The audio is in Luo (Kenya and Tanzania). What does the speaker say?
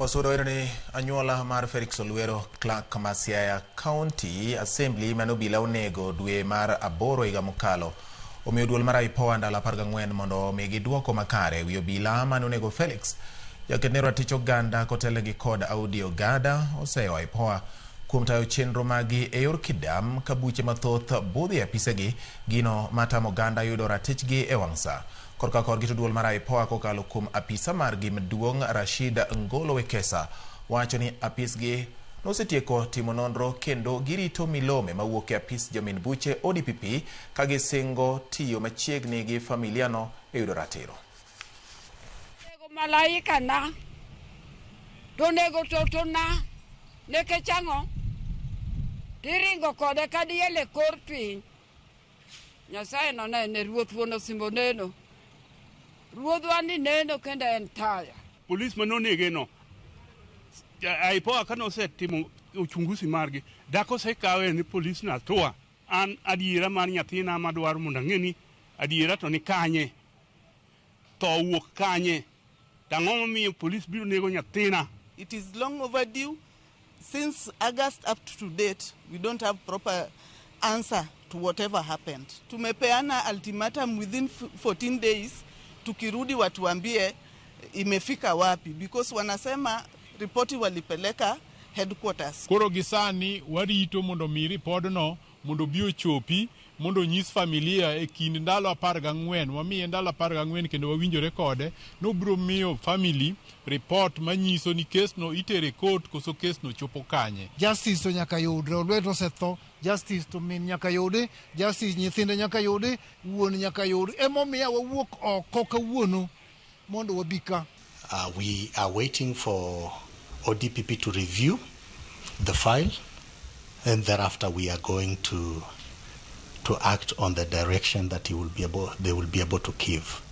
Wasudo ero ni anyuola mar Felix Olwero, clerk ma Siaya County Assembly mane obila onego dwe mar 8 higa mokalo, omiyo duol mar IPOA ndalo 14 mondo omigi duoko makare ewi obila mane onego Felix. Jaket ne ratich oganda kotelnegi kod Audi Ogada oseyo IPOA kuom tayo chenro magi e yor kidam ka buche mathoth budho e apisegi, gino matamo oganda yudo ratichgi e wang' sa. Korka korgi to duol mar IPOA kokalo kuom apisa margi maduong' Rashid Ngolo Wekesa wacho ni apisgi nosetieko timo nonro kendo girito milome mawuok e apis jomin buche ODPP ka gisingo tiyo machiegni gi familia no e yudo ratiro. Onego malaika na to onego totona nikech ang'o? Tiringo kode ka diel e kor piny. Nyasaye nonene, ruoth wuon osimbo neno. Ruodhwa ni neno kendo en taya. Polis manonege no, IPOA kane osetimo uchunguzi margi, dak osekawe ni polis no atua. An adiera mar nyathina madwaro mondo ang'e ni adiera to ni kanye, tho wuok kanye, to ang'o momiyo polis biro nego nyathina. It is long overdue. Since August up to date, we don't have proper answer to whatever happened. Tumepeana ultimatum within 14 days, tukirudi watuambie imefika wapi, because wanasema ripoti walipeleka headquarters. Koro gi sani warito mondo mi ripodno mondo obi ochopi mondo onyis familia e kind ndalo 14. Wamiye ndalo 14 kendo wawinjore kode nobiro miyo family report manyiso ni kes no itere court koso kes no chopo kanye. Justice to nyaka yudre, Olwet osetho, justice to min nyaka yudi, justice nyithinde nyaka yudi, wuon nyaka yudi. Emomiyo wawuok oko kawuono mondo wabi ka. We are waiting for ODPP to review the file, and thereafter we are going to act on the direction that they will be able to give.